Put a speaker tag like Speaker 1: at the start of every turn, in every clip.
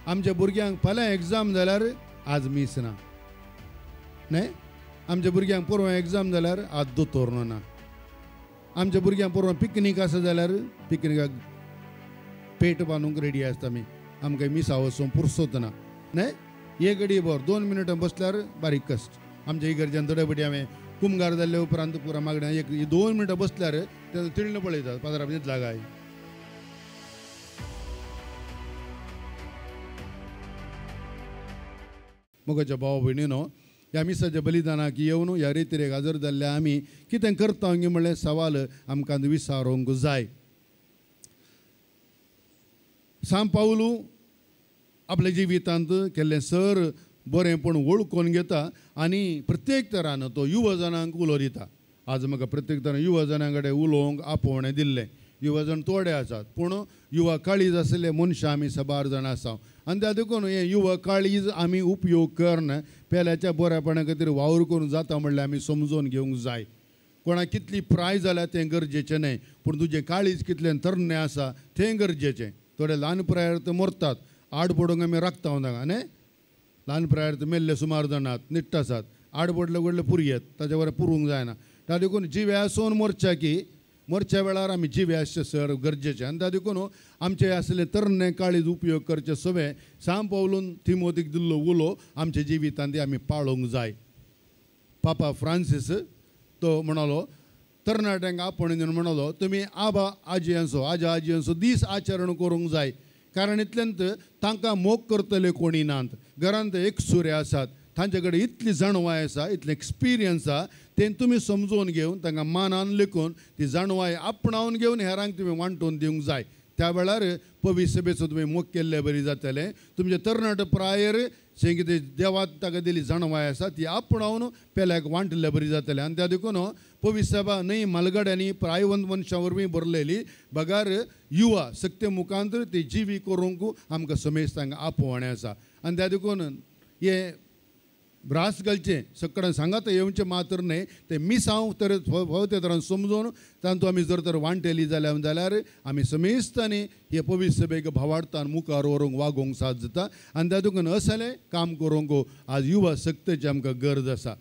Speaker 1: आमच्या भुरग्यांक फाल्यां एग्जाम जाल्यार आज मीस ना, न्हय? आमच्या भुरग्यांक परवां एग्जाम जाल्यार आज दोतोर ना. आमच्या भुरग्यांक परवां पिकनीक आसा जाल्यार पिकनिकाक पेट बांदूंक रेडी आसता आमी. आमकां मिसा वचूंक पुरसोत ना, न्हय? एक घडी भर 2 मिनटां बसल्यार बारीक कश्ट. आमच्या इगर्जेन थोडे फावटी हांवें कुमगार जाल्ले उपरांत पुरा मागण्या एक 2 मिनटां बसल्यार तेजो तिळण पळयतात, पाद्रा न्हिदला काय. मोगाच्या भाव भयणीनो, ह्या मिसाच्या बलिदानाक येवन ह्या रितीरेक हाजर जाल्ल्या आमी कितें करता म्हणलें सवाल आमकां विचारूंक जाय. सांत पावलू आपल्या जिवितांत केल्लें सर बरेंपण वळखून घेता आनी प्रत्येक तरान तो युवा जाणांक उलो दिता. आज म्हाका प्रत्येक तरान युवा जाणां कडेन उलोवंक आपोवणें दिल्लें. युवा जाण थोडे आसात पूण युवा काळीज आशिल्ले मनशां आमी साबार जाणां आसा आनी त्या देखून हें युवा काळीज आमी उपयोग करून पेल्याच्या बऱ्यापणा खातीर वावर करूंक जाता म्हणल्यार आमी समजून घेवंक जाय. कोणाक कितली प्राय जाल्या तें गरजेचें न्हय, पूण तुजें काळीज कितलें तरणें आसा तें गरजेचें. थोडे ल्हान प्रायार ते मरतात, आड पडूंक आमी राखता तांकां, न्हय? ल्हान प्रायार ते मेल्ले सुमार जाणात निट्ट आसात, आड पडले व्हडले पुरयेत ताचे बरें पुरूंक जायना. त्या देखून जिवे आसून मोर्चा की मोर्च्या वेळार आमी जिवे आसचे सर गरजेचें. आनी त्या देखून आमचे आसले तरणे काळीज उपयोग करचे सगळें सांत पावलून तिमोतीक दिल्लो उलो आमच्या जिवितांत ती आमी पाळोवंक जाय. पापा फ्रांसीस तो म्हणालो तरणाट्यांक आपोवणें दिवन म्हणालो, तुमी आबा आजयांचो आजा आजयांचो दीस आचरण करूंक जाय, कारण इतल्यांत तांकां मोग करतले कोणी नात. घरांत एकसुरे आसात, तांचे कडेन इतली जाणवाय आसा, इतलें एक्सपिरियन्स आसा, तें तुमी समजून घेवन तांकां मानान लेखून ती जाणवाय आपणावन घेवन हेरांक तुमी वांटून दिवंक जाय. त्या वेळार पवित्र सभेचो तुमी मोग केल्ले बरी जातलें. तुमचे तरणाटे प्रायर जें कितें देवान ताका दिली जाणवाय आसा ती आपणावन पेल्याक वांटिल्ले बरी जातलें. आनी त्या देखून पवित्र सभा न्हय म्हालगड्यांनी प्रायवंत मनशां वरवीं भरलेली, बगार युवा सक्ते मुखांत ती जिवी करूंक आमकां समेस्तांक आपोवणें आसा. आनी त्या देखून हें ब्रास घालचें सगळ्यां सांगात येवचें मात्र न्हय, तें मिसांव तर फावो ते तरान समजून तातूंत आमी जर तर वांटेली जाल्यार जाल्यार आमी समेस्तांनी हे पवित्र सभेक भावार्थान मुखार व्हरूंक वागोवंक साथ जाता. आनी त्या देखून असलें काम करूंक आज युवा शक्तेची आमकां गरज आसा.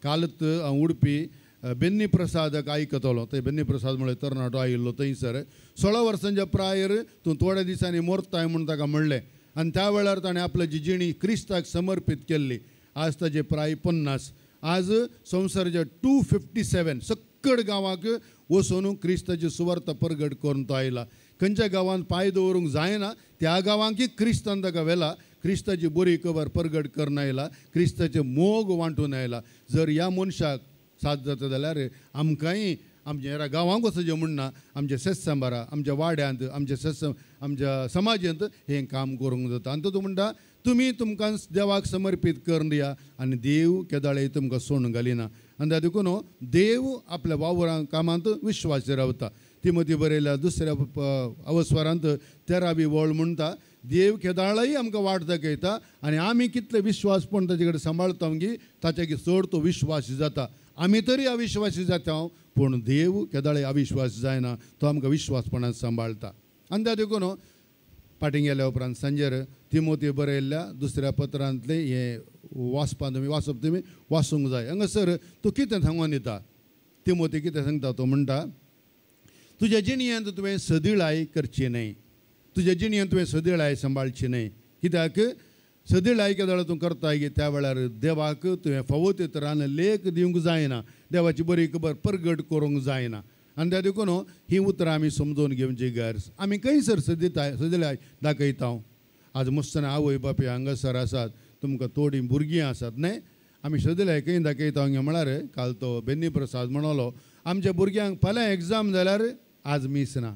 Speaker 1: कालच हांव उडपी बेन्नी प्रसादाक आयकतलो, थंय बेन्नी प्रसाद म्हळ्यार तरणाटो आयिल्लो थंयसर 16 वर्सांच्या प्रायर तूं थोड्या दिसांनी मोरताय म्हूण ताका म्हणलें आनी त्या वेळार ताणें आपली जी जिणी क्रिस्ताक समर्पीत केल्ली. आज ताजे प्राय 50, आज संवसाराच्या 257 सक्कड गांवाक वचून क्रिस्ताची सुवार्ता परगट करून तो आयला. खंयच्या गांवांत पांय दवरूंक जायना त्या गांवांकी क्रिस्तान ताका व्हेला, क्रिस्ताची बरी खबर परगट करून आयला, क्रिस्ताचे मोग वांटून आयला. जर ह्या मनशाक साथ जाता जाल्यार आमकांय आमच्या ह्या गांवांक वचचें म्हणना, आमच्या सेत्संबारा, आमच्या वाड्यांत, आमच्या सेत्संब आमच्या समाजांत हें काम करूंक जाता. आनी तो म्हणटा तुमी तुमकां देवाक समर्पीत करून दिया आनी देव केदाळे तुमकां सोडून घालिना. आनी त्या देखून देव आपल्या वावरां कामांत विश्वासी रावता. तिमोती बरयल्या दुसऱ्या अवस्वारांत 13वी वळ म्हणटा, देव केदाळाय आमकां वाट दाखयता आनी आमी कितले विश्वासपण ताचे कडेन सांबाळता की ताचे चड तो विश्वासी जाता. आमी तरी अविश्वासी जाता पूण देव केदाळे अविश्वासी जायना, तो आमकां विश्वासपणान सांबाळटा. आनी त्या देखून फाटीं गेल्या उपरांत सांजेर तिमोती बरयल्ल्या दुसऱ्या पत्रांतलें हें वाचपां तुमी वाचप तुमी वाचूंक जाय. हांगासर तूं कितें सांगून दिता, तिमोती कितें सांगता, तो म्हणटा तुज्या जिणयेंत तुवें सदिळाय करची न्हय, तुज्या जिणयेंत तुवें सदिळाय सांबाळची न्हय. कित्याक सदिळाय केदाळ तूं करताय की त्या वेळार देवाक तुवें फावो ते तरान लेख दिवंक जायना, देवाची बरी खबर परगट करूंक जायना. आनी त्या देखून ही उतरां आमी समजून घेवची गरज. आमी खंयसर सदिताय सदिळाय दाखयता. आज मस्तना आवय बापूय हांगासर आसात, तुमकां थोडीं भुरगीं आसात न्हय, आमी सदिळाय खंय दाखयता म्हळ्यार काल तो बेन्नी प्रसाद म्हणलो आमच्या भुरग्यांक फाल्यां एग्जाम जाल्यार आज मीस ना,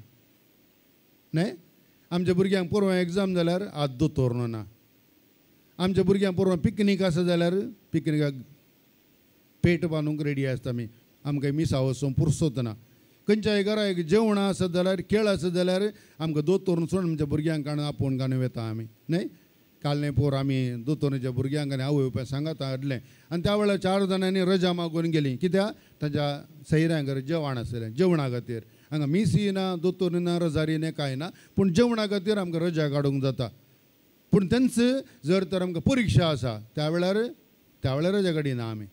Speaker 1: न्हय? आमच्या भुरग्यांक परवां एग्जाम जाल्यार आज दोतोर ना. आमच्या भुरग्यांक परवां पिकनीक आसा जाल्यार पिकनिकाक पेट बांदूंक रेडी आसता आमी, आमकां मिसा वचूंक पुरसोत ना. खंयच्याय घरा एक जेवणां आसत जाल्यार खेळ आसत जाल्यार आमकां दोतोर सोडून आमच्या भुरग्यांक काडून आपोवन काडून वता आमी, न्हय? काल न्हय पोर आमी दोतोराच्या भुरग्यांक आनी आवय बापायक सांगाता हाडलें आनी त्या वेळार 4 जाणांनी रजा मागून गेली, कित्याक तांच्या सैऱ्यां घर जेवण आसलें, जेवणा खातीर. हांगा मिसी ना, दोतोर ना, रजारी ना, कांय ना, पूण जेवणा खातीर आमकां रजा काडूंक जाता. पूण तेंच जर तर आमकां परिक्षा आसा त्या वेळार रजा काडिना आमी.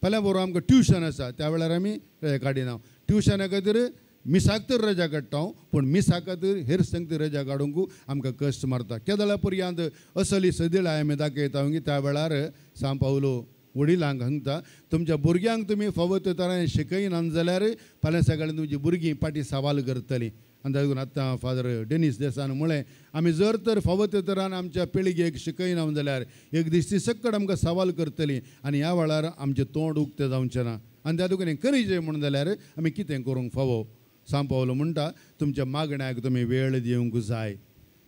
Speaker 1: फाल्यां बरोबर आमकां ट्युशन आसा त्या वेळार आमी रजा काडिना. ट्युशना खातीर मिसाक तर रजा काडटा, पूण मिसा खातीर हेर संगती रजा काडूंक आमकां कश्ट मारता. केदळा पर्यंत असली सदिळाय आमी दाखयता की त्या वेळार सांव पावलो वडिलांक सांगता, तुमच्या भुरग्यांक तुमी फावो त्या तरान शिकयना जाल्यार फाल्यां सकाळीं तुमची भुरगीं फाटीं सवाल करतलीं. आनी ताका लागून आतां फादर डेनीस देसान म्हळें, आमी जर तर फावो त्या तरान आमच्या पिळगेक शिकयना जाल्यार एक दीस ती सक्कड आमकां सवाल करतली आनी ह्या वेळार आमचें तोंड उक्तें जावचें ना. आनी त्या देखून हें करीचें म्हूण जाल्यार आमी कितें करूंक फावो. सांव पावलो म्हणटा, तुमच्या मागण्याक तुमी वेळ दिवंक जाय.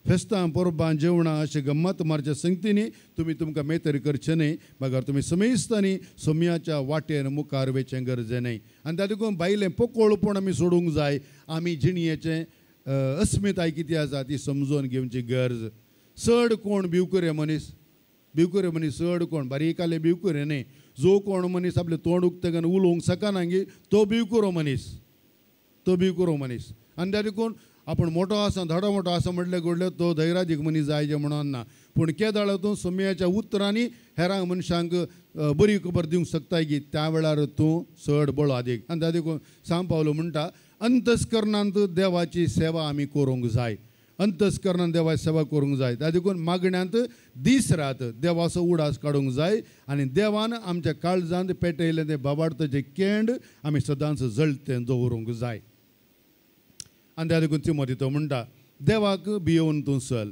Speaker 1: फेस्तां परबां जेवणां अशें गम्मत मारच्या संगतींनी तुमी तुमकां मेतरी करचें न्हय, बगर तुमी समेस्तांनी सोम्याच्या वाटेन मुखार वेचें गरजें न्हय. आनी त्या देखून भायलें पोकोळपण आमी सोडूंक जाय. आमी जिणयेचें अस्मिताय कितें आसा ती समजून घेवची गरज. चड कोण भिवकुरे मनीस, भिवकुरे मनीस चड कोण बारीक आले भिवकुरे न्हय. जो कोण मनीस आपलें तोंड उक्तें करून उलोवंक शकना गी तो भिवकुरो मनीस, तो भिवकुरो मनीस. आनी त्या देखून आपूण मोटो आसा धडो मोटो आसा म्हटलें घडलें तो धैरादीक मनीस जाय जें म्हणून ना. पूण केदाळ तूं सोम्याच्या उतरांनी हेरांक मनशांक बरी खबर दिवंक शकताय की त्या वेळार तूं चड बळो आदीक. आनी त्या देखून सांव पावलो म्हणटा, अंतस्करणांत देवाची सेवा आमी करूंक जाय. अंतस्करणान देवाची सेवा करूंक जाय. त्या देखून मागण्यांत दीस रात देवाचो उडास काडूंक जाय आनी देवान आमच्या काळजांत पेटयलें तें बाबार्थाचें केंड आमी सदांच जळतें दवरूंक जाय. आनी त्या देखून तिमोती तो म्हणटा, देवाक भियोवन तूं चल.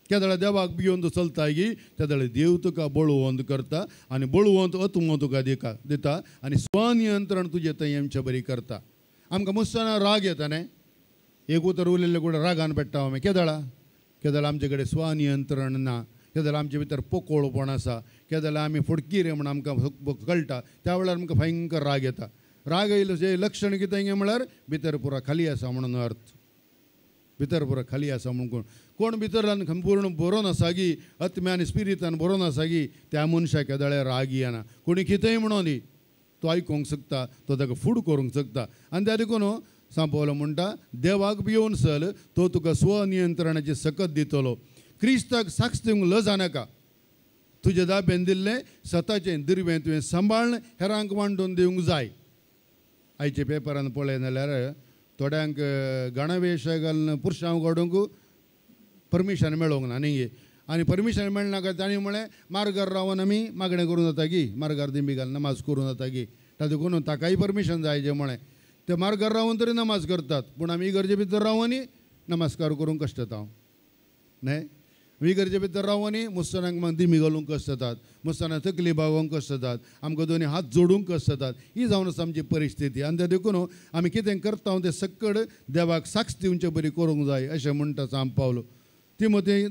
Speaker 1: केदळा देवाक भियोवन तूं चलताय की तेदळे देव तुका बळवंत करता आनी बळवंत आत्मो तुका दिता आनी स्वनियंत्रण तुजें थंय आमचे बरी करता. आमकां मुस्ताना राग येता न्ही, एक उतर उलयल्लें कडेन रागान पेट्टा आमी. केदळा केदळा आमचे कडेन स्वनियंत्रण ना, केदळा आमचे भितर पोकोळपण आसा, केदळा आमी फुडकीरे म्हूण आमकां कळटा, त्या वेळार आमकां भयंकर राग येता. राग येयलो जें लक्षण कितें म्हळ्यार भितर पुरा खाली आसा म्हणून अर्थ, भितर पुरा खाली आसा म्हणून. कोण भितरल्यान संपूर्ण बरोवन आसा गी आत्म्या आनी स्पिरितान बरोवन आसा गी त्या मनशाक केदळे राग येना. कोणी कितेंय म्हणून दी तो आयकूंक शकता, तो ताका फूड करूंक शकता. आनी त्या देखून सांव पावलो म्हणटा, देवाक भियोवन चल, तो तुका स्वनियंत्रणाची सकत दितलो. क्रिस्ताक साक्ष दिवंक लजा नाका. तुजें दाबेन दिल्लें सताचें दिरवें तुवें सांबाळ्ळ हेरांक वांटून दिवंक जाय. आयच्या पेपरान पळय जाल्यार थोड्यांक गणवेश घालून पुरशांव काडूंक परमिशन मेळोंक ना न्ही. आनी परमिशन मेळना काय तांणी म्हळें मार्गार रावन आमी मागणें करूं जाता की मार्गार दिंबी घालून नमाज करूं जाता की. ताका देखून ताकाय परमिशन जाय जें म्हळें ते मार्गार रावन तरी नमाज करतात, पूण आमी इगर्जे भितर रावनी नमस्कार करूंक कश्ट जाता न्हय. इगर्जे भितर रावनी मुसलमानांक मागीर दिमी घालूंक कश्ट जातात, मुसलमानांक तकली बागोवंक कश्ट जातात, आमकां दोनी हात जोडूंक कश्ट जातात. ही जावन आसा आमची परिस्थिती. आनी तें देखून आमी कितें करता तें सक्कड देवाक साक्ष दिवचे बरी करूंक जाय अशें म्हणटा सांव पावलो. तिमोथी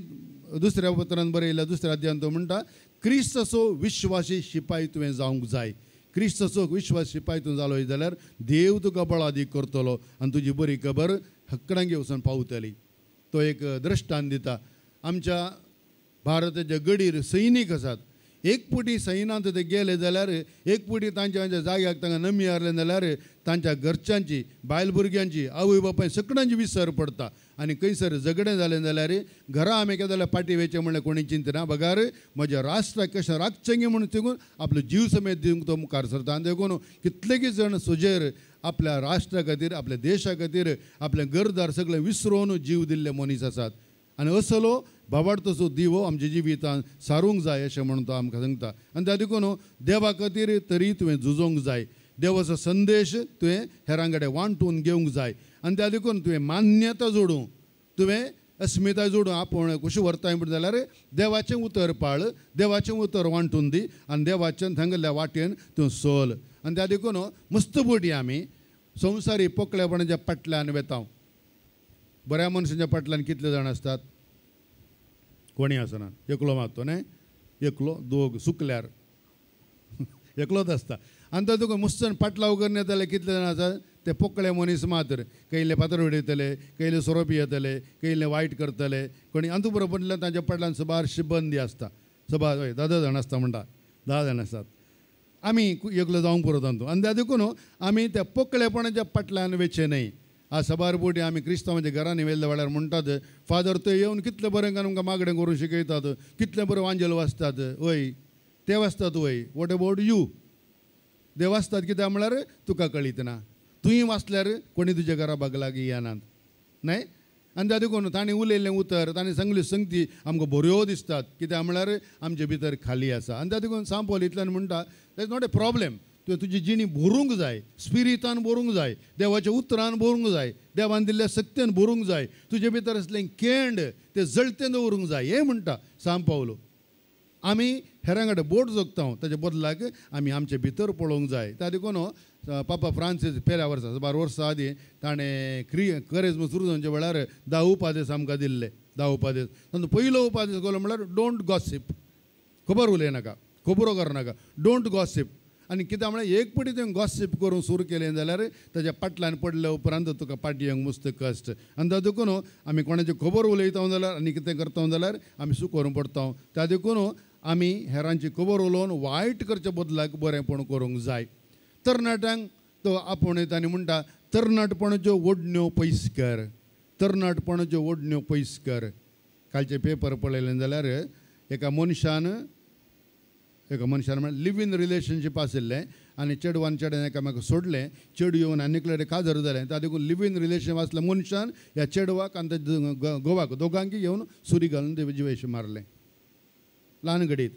Speaker 1: दुसऱ्या पत्रान बरयल्या दुसऱ्या अध्यायान तो म्हणटा, क्रिस्ताचो विश्वासी शिपाय तुवें जावंक जाय. क्रिस्ताचो विश्वास शिपाय तूं जालो जाल्यार देव तुका बळादीक करतलो आनी तुजी बरी खबर हक्कडांगे वचून पावतली. तो एक दृश्टांत दिता. आमच्या भारताच्या गडीर सैनीक आसात. एक पुटी सैनांत ते गेले जाल्यार एक पुटी तांच्या जाग्याक तांकां नमी हारलें जाल्यार तांच्या घरच्यांची, बायल भुरग्यांची, आवय बापाय सगळ्यांची विसर पडटा. आनी खंयसर झगडें जालें जाल्यार घरा आमी केन्ना जाल्यार फाटीं वयचें म्हणल्यार कोणी चिंतना बगार म्हज्या राष्ट्राक कशें राखचें म्हणून तिगून आपलो जीव समेत दिवंक तो मुखार सरता. आनी देखून कितलेकी जाण सुजेर आपल्या राष्ट्रा खातीर, आपल्या देशा खातीर आपलें घरदार सगळें विसरून जीव दिल्ले मनीस आसात. आनी असलो बाबार्थाचो दिवो आमच्या जिवितान सारूंक जाय अशें म्हणून तो आमकां सांगता. आनी त्या देखून देवा खातीर तरी तुवें झुजोंक जाय, देवाचो संदेश तुवें हेरां कडेन वांटून घेवंक जाय. आनी त्या देखून तुवें मान्यता जोडूं, तुवें अस्मिताय जोडूं, आपूण कशी व्हरताय म्हणटा जाल्यार देवाचें उतर पाळ, देवाचें उतर वांटून दी आनी देवाचें थांगल्ल्या वाटेन तूं सोल. आनी त्या देखून मस्त बोटी आमी संवसारी पोकळेपणाच्या फाटल्यान वेता. बऱ्या मनशाच्या फाटल्यान कितले जाण आसतात? कोणी आसना, एकलो मारतो न्हय, एकलो दोग सुकल्यार एकलोच आसता. आनी तो तुका मुस्तन पाटलाव करून येताले कितले जाण आसा ते पोकळे मनीस मात्र कयले फातर उडयतले, कयले सोरो पियेतले, कयले वायट करतले कोणी. आनी तूं बरोबर म्हणल्यार तांच्या फाटल्यान सुबारशी बंदी आसता, सुबार हय 10 जाण आसता म्हणटा, 10 जाण आसतात. आमी एकलो जावंक पुरो तांतूं. आनी त्या देखून आमी त्या पोकळेपणाच्या फाटल्यान वेचें न्हय, आज सबार पोटी आमी क्रिस्तांवाच्या घरांनी वेल्ल्या वेळार म्हणटात, फादर ते येवन कितलें बरें आमकां मागणें करून शिकयतात, कितलें बरें वांजेल वाचतात. वय ते वाचतात वय, what about you? ते वाचतात कित्याक म्हळ्यार तुका कळीत ना, तुवें वाचल्यार कोणी तुज्या घरा बाग लागीं येनात न्हय. आनी त्या देखून ताणें उलयल्लें उतर, ताणें सांगली संगती आमकां बऱ्यो दिसतात, कित्याक म्हळ्यार आमचे भितर खाली आसा. आनी त्या देखून सांपोल इतल्यान म्हणटा, that is not a problem. तुवें तुजी जिणी भरूंक जाय, स्पिरितान भरूंक जाय, देवाच्या उतरान भरूंक जाय, देवान दिल्ल्या शक्तेन भरूंक जाय, तुजे भितर आसलें केंड तें जळतें दवरूंक जाय. हें म्हणटा सांत पावलो. आमी हेरां कडेन बोट जोगता, ताच्या बदलाक आमी आमचे भितर पळोवंक जाय. त्या देखून पापा फ्रांसीस पेल्या वर्सा 12 वर्सां आदीं ताणें करेज्म सुरू जावच्या वेळार 10 उपादेश आमकां दिल्ले. 10 उपादेश, तातूंत पयलो उपादेश केलो म्हळ्यार don't gossip, खबर उलयनाका, खबरो करनाका, don't gossip. आनी कित्याक म्हळ्यार एक पटी तुवें गॉसीप करूंक सुरू केलें जाल्यार ताच्या फाटल्यान पडल्या उपरांत तुका फाटी येवंक मस्त कश्ट. आनी त्या देखून आमी कोणाची खबर उलयता जाल्यार आनी कितें करता जाल्यार आमी सुकोरून पडटा. त्या देखून आमी हेरांची खबर उलोवन वायट करच्या बदलाक बरेंपण करूंक जाय. तरणाट्यांक तो आपोवन येता आनी म्हणटा, तरणाटपणाच्यो ओडण्यो पयस कर, तरणाटपणाच्यो ओडण्यो पयस कर. कालचे पेपर पळयलें जाल्यार एका मनशान म्हळ्यार लिव इन रिलेशनशीप आशिल्लें आनी चेडवान चेड्यान एकामेकाक सोडलें, चेडूं येवन आनी एकले काजार जालें. त्या देखून लिव इन रिलेशनशीप आसल्या मनशान ह्या चेडवाक आनी ताच्या घोवाक दोगांकय घेवन सुरी घालून ते जिवेशी मारलें. ल्हान घडीत,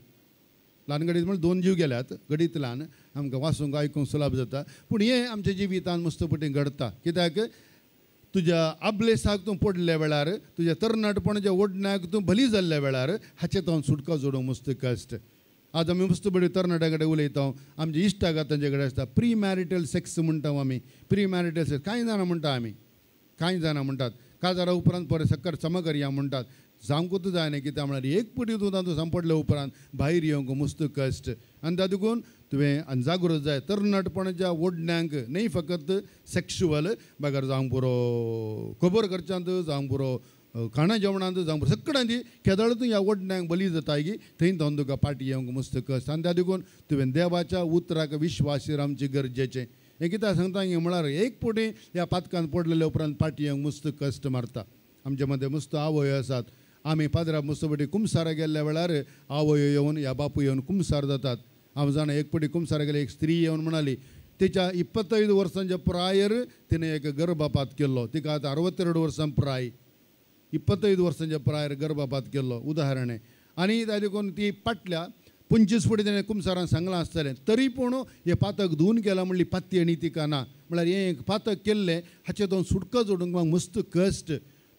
Speaker 1: ल्हान घडीत म्हळ्यार 2 जीव गेल्यात, घडीत ल्हान, आमकां वाचूंक आयकूंक सुलभ जाता. पूण हें आमच्या जिवितान मस्तपटी घडता. कित्याक तुज्या आबलेसाक तूं पडल्या वेळार, तुज्या तरणाटपणाच्या ओडण्याक तूं बली जाल्ल्या वेळार हाचें तो सुटका जोडूंक मस्त कश्ट. आज आमी मस्त बरी तरणाट्या कडेन उलयता, आमचे इश्टागत तांचे कडेन आसता. प्री मॅरिटल सेक्स म्हणटा आमी, प्री मॅरिटल सेक्स कांय जाणां म्हणटा आमी, कांय जाणां म्हणटात काजारा उपरांत परत सक्कर समा करया म्हणटात. जावंकूच जायना, कित्याक म्हळ्यार एक पटी तूं तातूंत सांपडल्या उपरांत भायर येवंक मस्त कश्ट. आनी त्या देखून तुवें आनी जागृत जाय तरणाटपणाच्या ओडण्यांक, न्हय फकत सेक्शुअल बगर जावंक पुरो खबर करच्यांत, जावंक पुरो खाणा जेवणांत, जावंक पुरो सगळ्यांत केदळ तूं ह्या ओडण्यांक बली जाताय की थंय जावन तुका पाटी येवंक मस्त कश्ट. आनी त्या देखून तुवें देवाच्या उतराक विश्वासी रावचें गरजेचें. हें कित्याक सांगता म्हळ्यार एक पटी ह्या पातकान पडलेल्या उपरांत पाटी येवंक मस्त कश्ट मारता. आमचे मदें मस्त आवयो आसात. आमी पाद्रा मस्तपटी कुमसारा गेल्ल्या वेळार आवयो येवन ह्या बापूय येवन कुमसार जातात. हांव जाणा एक पटी कुमसारा गेले एक स्त्री येवन म्हणाली, तिच्या 25 वर्सांच्या प्रायर तिणें एक गर्भपात केल्लो. तिका आतां 62 वर्सां प्राय, 25 वर्सांच्या प्रायर गर्भपात केल्लो उदाहरण. आनी त्या देखून ती पाटल्या 25 फुडें तिणें कुमसारान सांगलां आसतलें, तरी पूण हें पातक धुवन केलां म्हणली पाती आनी तिका ना. म्हळ्यार हें पातक केल्लें हाचें तो सुटका जोडूंक म्हाका मस्त कश्ट.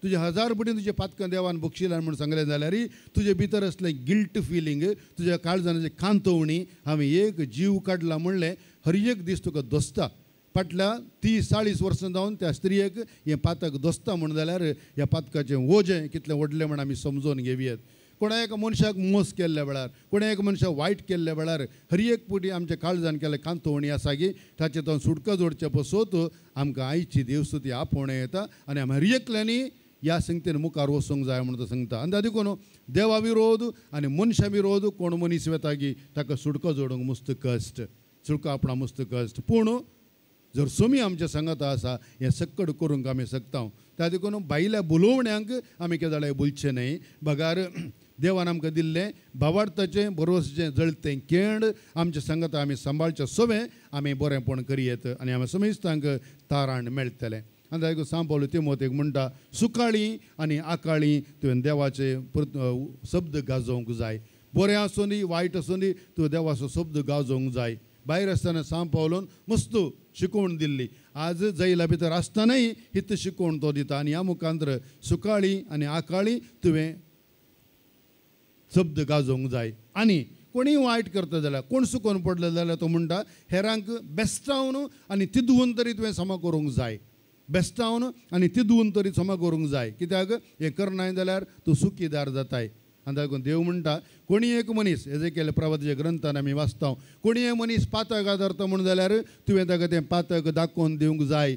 Speaker 1: तुजे 1000 पटी तुजे पातकां देवान बक्षिलान म्हूण सांगलें जाल्यार तुजे भितर आसलें गिल्ट फिलींग, तुज्या काळजानाची कांतोवणी, हांवें एक जीव काडला म्हणलें हर एक दीस तुका दोसता. फाटल्या 30-40 वर्सां जावन त्या स्त्रियेक हें पातक दोसता म्हूण जाल्यार ह्या पातकाचें ओजें कितलें व्हडलें म्हण आमी समजून घेवयेत. कोणा एका मनशाक मोस केल्ल्या वेळार, कोणा एका मनशाक वायट केल्ल्या वेळार हर एक पटी आमच्या काळजान केल्ले कांतोवणी आसा की ताचें तो सुटका जोडचे पसत आमकां आयची देवस्तुती आपोवणें येता आनी आमी हर एकल्यांनी ह्या संगतीन मुखार वचूंक जाय म्हूण तो सांगता. आनी त्या देखून देवा विरोध आनी मनशा विरोध कोण मनीस वेता की ताका सुटका जोडूंक मस्त कश्ट, सुटका आपणा मस्त कश्ट. पूण जर सोमी आमच्या सांगाता आसा हें सक्कड करूंक आमी शकता. त्या देखून भायल्या बोलोवण्यांक आमी केदाळे बोलचें न्हय, बगार देवान आमकां दिल्लें भावार्थाचें भरवसाचें जळतें केंड आमच्या सांगाता आमी सांबाळचें सवें आमी बरेंपण करयेत आनी आमी समेस्तांक ताराण मेळटलें. आनी ताका सांपवलो तिमोतेक म्हणटा, सुकाळी आनी आकाळी तुवें देवाचे शब्द गाजोवंक जाय. बरें आसूं दी वायट आसूं दी तुवें देवाचो शब्द गाजोवंक जाय. भायर आसतना सांपवलोन मस्त शिकवण दिल्ली, आज जैला भितर आसतनाय हित शिकवण तो दिता. आनी ह्या मुखांतर सुकाळी आनी आकाळी तुवें शब्द गाजोवंक जाय. आनी कोणीय वायट करता जाल्यार, कोण सुकोवन पडलो जाल्यार तो म्हणटा हेरांक बेस्टावन आनी तिदून तरी तुवें समा करूंक जाय. बेस्टावन आनी तिदून तरी समा करूंक जाय. कित्याक हें करनाय जाल्यार तूं सुखीदार जाताय. आनी ताका देव म्हणटा कोणी एक मनीस, एजेकेल प्रवादाच्या ग्रंथान आमी वाचता, कोणी एक मनीस पातक आदारता म्हूण जाल्यार तुवें ताका तें पातक दाखोवन दिवंक जाय.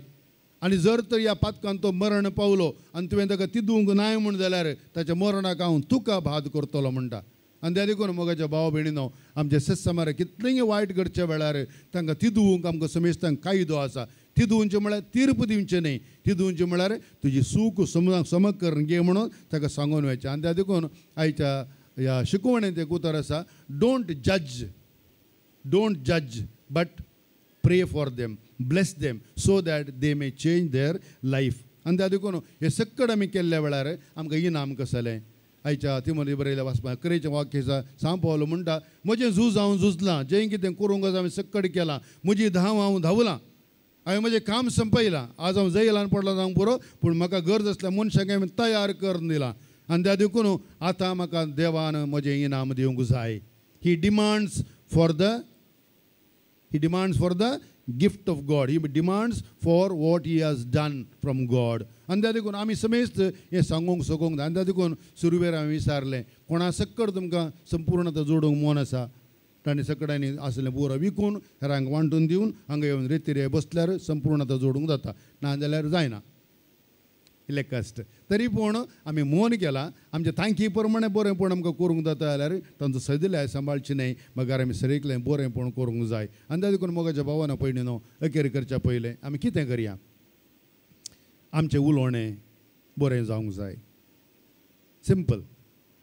Speaker 1: आनी जर तर ह्या पातकान तो मरण पावलो आनी तुवें ताका तिदूंक नाय म्हूण जाल्यार ताच्या मरणाक हांव तुका भाद करतलो म्हणटा. आनी त्या देखून मोगाच्या भाव भयणीनो, आमचे सत्समार कितलेंय वायट घडच्या वेळार तांकां तिदूंक आमकां समेस्तांक कायदो आसा. तिदुवचे म्हळ्यार तीर्प दिवचें न्हय, तिदुवचें म्हळ्यार तुजी सूख समक करून घे म्हणून ताका सांगून वयचें. आनी त्या देखून आयच्या ह्या शिकवणेंत एक उतर आसा, don't जज, don't जज but pray for them, bless them so that they may change their life. आनी त्या देखून हें सक्कड आमी केल्ल्या वेळार आमकां इनाम कसलें. आयच्या तिमोती बरयल्या वाचपा करेचें वाक्य आसा, सांव पावलो म्हणटा म्हजें झूज हांव झुजलां, जें कितें करूंक आसा हांवें सक्कड केलां, म्हजी धांव हांव धांवलां, हांवें म्हजें काम संपयलां, आज हांव जैलान पडलां जावंक पुरो, पूण म्हाका गरज आसल्या मनशाक हांवें तयार करून दिलां आनी त्या देखून आतां म्हाका देवान म्हजें इनाम दिवंक जाय. He demands for the He demands for the gift of God. He demands for what he has done from God. आनी त्या देखून आमी समेस्त हें सांगूंक सकोंक जाय. आनी त्या देखून सुरवेर हांवें विचारलें कोणा सक्कड तुमकां संपूर्णता जोडूंक मन आसा, तांणी सकडांनी आसलें बोरां विकून हेरांक वांटून दिवन हांगा येवन रेतीर बसल्यार संपूर्णता जोडूंक जाता, नाजाल्यार जायना, इल्लें कश्ट. तरी पूण आमी मोन केलां आमच्या तांकी प्रमाणे बरेंपण आमकां करूंक जाता जाल्यार तांचो सदिलाय सांबाळची न्हय, मगार आमी सरेकलें बरेंपण करूंक जाय. आनी त्या देखून मोगाच्या भावान पयलीं न्हू अखेर करच्या पयलें आमी कितें करया, आमचें उलोवणें बरें जावंक जाय. सिंपल,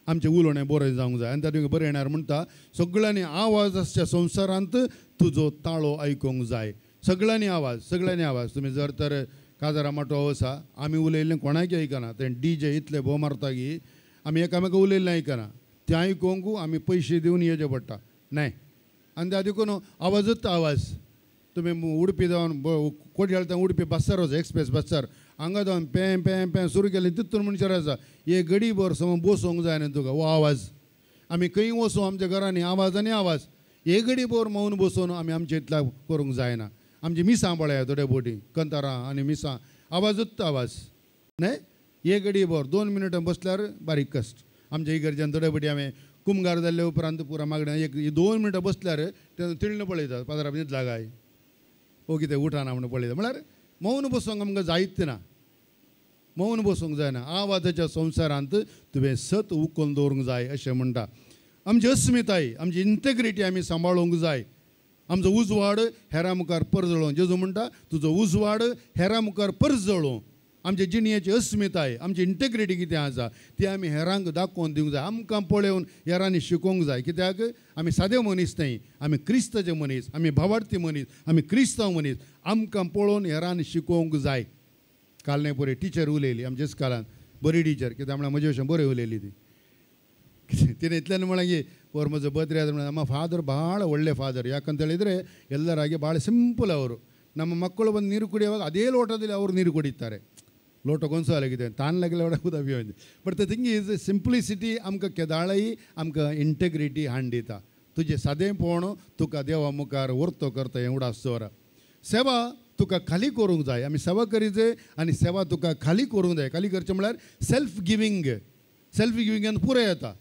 Speaker 1: आमचें उलोवणें बरें जावंक जाय. आनी त्या देखून बरें येणार म्हणटा सगळ्यांनी आवाज आसच्या संवसारांत तुजो ताळो आयकूंक जाय. सगळ्यांनी आवाज, सगळ्यांनी आवाज. तुमी जर तर काजारा माटो आसा आमी उलयल्लें कोणाकय आयकना, तें डी जे इतलें भोव मारता की आमी एकामेका उलयल्लें आयकना, तें आयकूंक आमी पयशे दिवन येवचें पडटा न्हय. आनी त्या देखून आवाजूच आवाज. तुमी उडपी जावन कोडयाळ उडपी बस्सार वचा, एक्सप्रेस बस्सार हांगा जावन पें पें पें सुरू केलें तितून मनशां आसा हे गडी भर समज बसोंक जाय न्हय तुका हो आवाज. आमी खंय वचूं आमच्या घरांनी आवाज आनी आवाज, हे गडी भर मौन बसून आमी आमचे इतल्या करूंक जायना. आमची मिसां पळया थोडे बोटी कंतारां आनी मिसां आवाजूच आवाज न्हय, एक घडी भर 2 मिनटां बसल्यार बारीक कश्ट. आमच्या इगर्जेन थोडे बोटी हांवें कुमगार जाल्ले उपरांत पुरा मागण्या एक 2 मिनटां बसल्यार ते तिळण पळयतात, पादरा न्हिदला काय ओ कितें उठाना म्हणून पळयता. म्हळ्यार मौन बसूंक आमकां जायच ना, मौन बसूंक जायना. आवाजाच्या संवसारांत तुवें सत उखलून दवरूंक जाय अशें म्हणटा. आमची अस्मिताय, आमची इंटेग्रिटी आमी सांबाळूंक जाय. आमचो उजवाड हेरां मुखार परजळों, जेजू म्हणटा तुजो उजवाड हेरां मुखार परजळों. आमचे जिणेची अस्मिताय, आमची इंटेग्रिटी कितें आसा ती आमी हेरांक दाखोवन दिवंक जाय. आमकां पळोवन हेरांनी शिकोवंक जाय. कित्याक आमी सादे मनीस न्हय, आमी क्रिस्ताचे मनीस, आमी भावार्थी मनीस, आमी क्रिस्तांव मनीस. आमकां पळोवन हेरांनी शिकोवंक जाय. काल न्हय पळय टिचर उलयली आमच्या स्कुलान, बरी टिचर, कित्याक म्हळ्यार म्हजे भशेन बरी उलयली ती. तिणें इतल्यान म्हळें की पोर म्हजो बर्थडे ಆದ್ರೆ ನಮ್ಮ ಫಾದರ್ ಭಾಳ ಒಳ್ಳೆ ಫಾದರ್, ಯಾಕಂತೇಳಿದರೆ ಎಲ್ಲರಾಗಿ ಭಾಳ ಸಿಂಪಲ್ ಅವರು. ನಮ್ಮ ಮಕ್ಕಳು ಬಂದು ನೀರು ಕುಡಿಯುವಾಗ ಅದೇ ಲೋಟದಲ್ಲಿ ಅವರು ನೀರು ಕುಡಿತಾರೆ. ಲೋಟ ಗೊಂಸಾಲಾಗಿದೆ ತಾನ್ಲಾಗಲೇ ಒಡಗುದು. But the thing is simplicity आमकां केदाळय आमकां इंटेग्रिटी हाडून दिता. तुजें सादेंपण तुका देवा मुखार वर्तो करता हें उडास दवरा. सेवा तुका खाली करूंक जाय, आमी सेवा करी जाय आनी सेवा तुका खाली करूंक जाय. खाली करचें म्हळ्यार सेल्फ गिवींग, सेल्फ गिविंगान पुराय येता,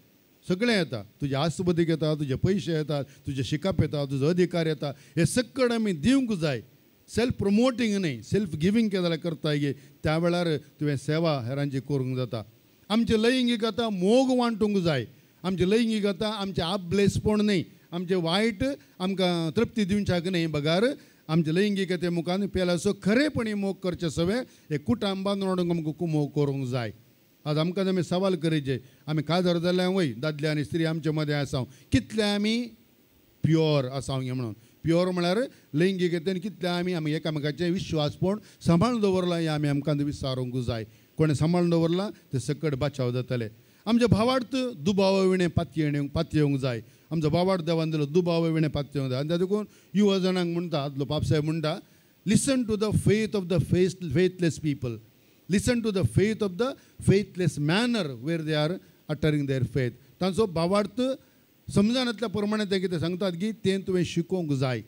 Speaker 1: सगळें येता. तुजे आसबदीक येता, तुजे पयशे येतात, तुजें शिकप येता, तुजो अधिकार येता, हे सक्कड आमी दिवंक जाय. सेल्फ प्रमोटींग न्हय, सेल्फ गिवींग केन्ना जाल्यार करता गे त्या वेळार तुवें सेवा हेरांची करूंक जाता. आमचें लैंगिकता मोग वांटूंक जाय. आमचें लैंगिकता आमचें आपब्लेसपण न्हय, आमचें वायट आमकां तृप्ती दिवच्याक न्हय, बगार आमचे लैंगिकते मुखान पेलाचो खरेपणी मोग करचें सगळें एक कुटुंबान हाडूंक आमकां मोग करूंक जाय. आज आमकां आमी सवाल करीचे, आमी काजार जाल्यार वय दादले आनी स्त्री आमचे मदें आसा, कितले आमी प्युअर आसा हें म्हणून. प्युअर म्हळ्यार लैंगिकतेन कितले आमी आमी एकामेकाचें विश्वासपण सांबाळून दवरलां हें आमी आमकां विचारूंक जाय. कोणें सांबाळून दवरलां तें सकट बाचाव जातले. आमच्या भावार्थ दुबाव विणें पातयेवंक जाय. आमचो भावार्थ देवान दिलो दुबाव विणें पातयेवंक जाय. आनी त्या देखून युवा जाणांक म्हणटा, आदलो पापसाहेब म्हणटा, listen to the faith of the faithless people, listen to the faith of the faithless manner where they are uttering their faith. तांचो भावार्थ समजनातल्या प्रमाणे ते कितें सांगतात की तें तुवें शिकोवंक जाय.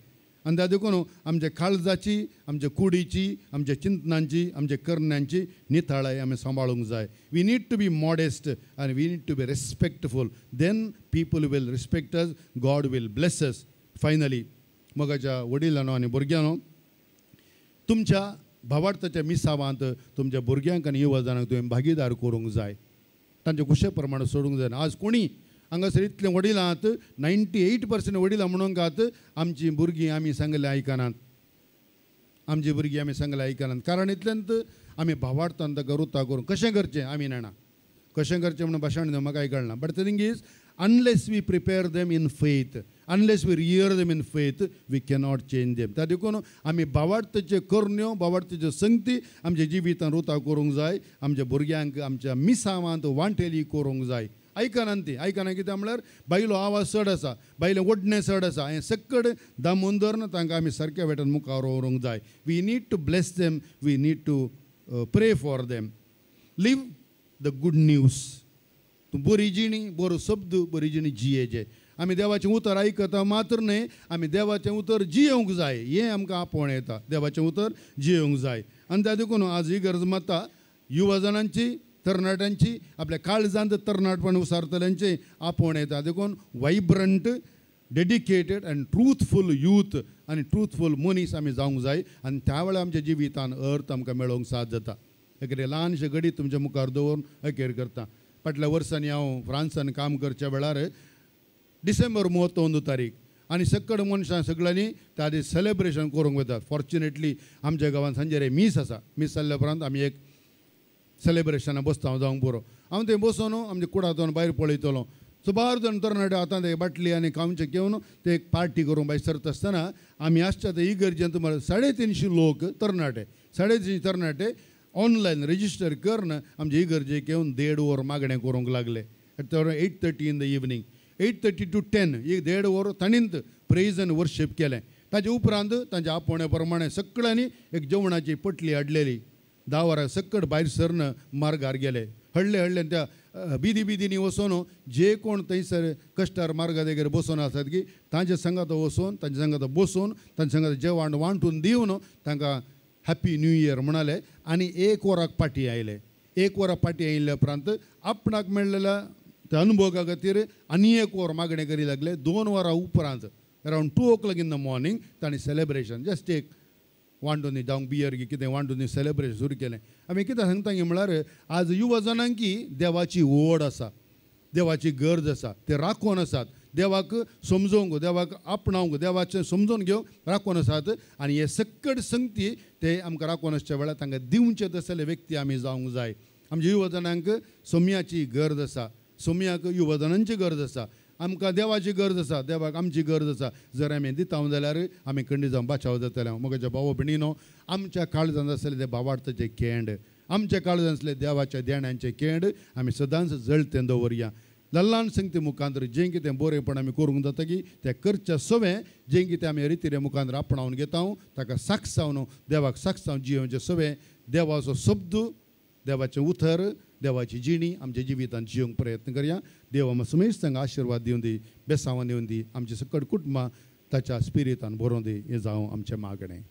Speaker 1: आनी त्या देखून आमच्या काळजाची, आमच्या कुडीची, आमच्या चिंतनांची, आमच्या करण्यांची नितळाय आमी सांबाळूंक जाय. We need to be modest आनी we need to be respectful, then people will respect us, God will bless us. Finally मोगाच्या वडिलांनो आनी भुरग्यांनो, तुमच्या भावार्थाच्या मिसावांत तुमच्या भुरग्यांक आनी युवा जाणांक तुवें भागीदार करूंक जाय. तांचे खुशे प्रमाणे सोडूंक जायना. आज कोणी हांगासर इतले वडिलां आहात, 98% वडिलां म्हणूंक आहात आमची भुरगीं आमी सांगलें आयकनात. आमची भुरगीं आमी सांगलें आयकनात, कारण इतल्यांत आमी भावार्थान ताका रुता करून कशें करचें आमी जाणा, कशें करचें म्हणून भाशण म्हाका कांय कळना. But the thing is, unless we prepare them in faith, unless we rear them in faith, we cannot change them. त्या देखून आमी भावार्थाच्यो करण्यो, भावार्थाच्यो संगती आमच्या जिवितान रुता करूंक जाय, आमच्या भुरग्यांक आमच्या मिसावांत वांटेली करूंक जाय. आयकनात ती, आयकना कित्याक म्हळ्यार बायलो आवाज चड आसा, बायलें ओडणें चड आसा, हें सक्कड दामून धरून तांकां आमी सारक्या वेटान मुखार व्हरूंक जाय. We need to bless them, we need to pray for them. Live the good news. तूं बरी जिणी, बरो शब्द, बरी जिणी जियेचे. आमी देवाचें उतर आयकता मात्र न्हय, आमी देवाचें उतर जियेवंक जाय. हें आमकां आपोवणें येता, देवाचें उतर जियेवंक जाय. आनी त्या देखून आज ही गरज मात्ता युवा जाणांची, तरणाट्यांची, आपल्या काळजांत तरणाटपण उसारतल्यांचें आपोवणें येता. देखून vibrant, dedicated and truthful youth आनी ट्रूथफूल मनीस आमी जावंक जाय. आनी त्या वेळार आमच्या जिवितान अर्थ आमकां मेळोवंक साथ जाता. एक ल्हानशें घडीत तुमच्या मुखार दवरून अखेर करता. फाटल्या वर्सांनी हांव फ्रांसान काम करच्या वेळार डिसेंबर 31 तारीख आनी सक्कड मनशां सगळ्यांनी त्या दीस सेलेब्रेशन करूंक वतात. फॉर्च्युनेटली आमच्या गांवांत सांजेर मीस आसा. मीस जाल्ल्या उपरांत आमी एक सेलेब्रेशनाक बसता हांव जावंक पुरो. हांव थंय बसून आमच्या कुडांतून भायर पळयतलो, सुमार जाण तरणाटे आतां ते बाटली आनी खावचें घेवन ते एक पार्टी करूंक भायर सरता आसतना आमी आसच्या ते इगर्जेंत 350 लोक तरणाटे, 350 तरणाटे ऑनलायन रजिस्टर करून आमचे इगर्जेक येवन 1.5 वर मागणें करूंक लागले. 8:30 in the evening, 8:30 to 10 एक 1.5 वर ताणींत प्रेज आनी वर्शीप केलें. ताजे उपरांत तांच्या आपोवण्या प्रमाणे सगळ्यांनी एक जेवणाची पटली हाडलेली. 10 वरां सक्कड भायर सरन मार्गार गेले. हडले हडले त्या बिदी बिदींनी वचून जे कोण थंयसर कश्टार मार्गा देगेर बसून आसात की तांच्या संगात वचून, तांच्या संगात बसून, तांच्या संगात जेवण वांटून दिवन तांकां हॅपी न्यू इयर म्हणाले. आनी 1 वराक पाटी आयले. 1 वराक पाटी आयिल्ल्या उपरांत आपणाक मेळ्ळेल्या त्या अनुभवा खातीर आनी 1 वर मागणें करी लागले. 2 वरां उपरांत around 2 o'clock in the morning तांणी सेलेब्रेशन जस्ट एक वांटून जावं बियर कितें वांटून सेलेब्रेशन सुरू केलें. आमी कितें सांगता म्हळ्यार आज युवा जाणांकी देवाची ओड आसा, देवाची गरज आसा, ते राखून आसात, देवाक समजोवंक, देवाक आपणावंक, देवाचें समजून घेवंक राखून आसात. आनी हे सक्कड संगती ते आमकां राखून आसच्या वेळार तांकां दिवचे तसले व्यक्ती आमी जावंक जाय. आमच्या युवा जाणांक सोम्याची गरज आसा, सोम्याक युवा जाणांची गरज आसा, आमकां देवाची गरज आसा, देवाक आमची गरज आसा. जर आमी दिता जाल्यार आमी खंडी जावन बाचाव जातले. म्हज्या भाव भयणीनो, आमच्या काळजांत आसलें तें भावार्थाचें केंड, आमच्या काळजांत आसलें देवाच्या देण्यांचें केंड आमी सदांच जळतें दवरया. ल्हान संगती मुखांतर जें कितें बरेंपण आमी करूंक जाता की तें करच्या सवें जें कितें आमी रितिरे मुखांतर आपणावन घेता ताका साक्षावन देवाक साक्षावन जियोवचें सवें देवाचो शब्द, देवाचें उतर, देवाची जिणी आमच्या जिवितांत जियोवंक प्रयत्न करया. देव आमकां समेस्तांक आशिर्वाद दिवन दी, बेसांवान दिवन दी, आमचें सकट कुटुंबां ताच्या स्पिरितान भरोवन दी. हें जावं आमचें मागणें.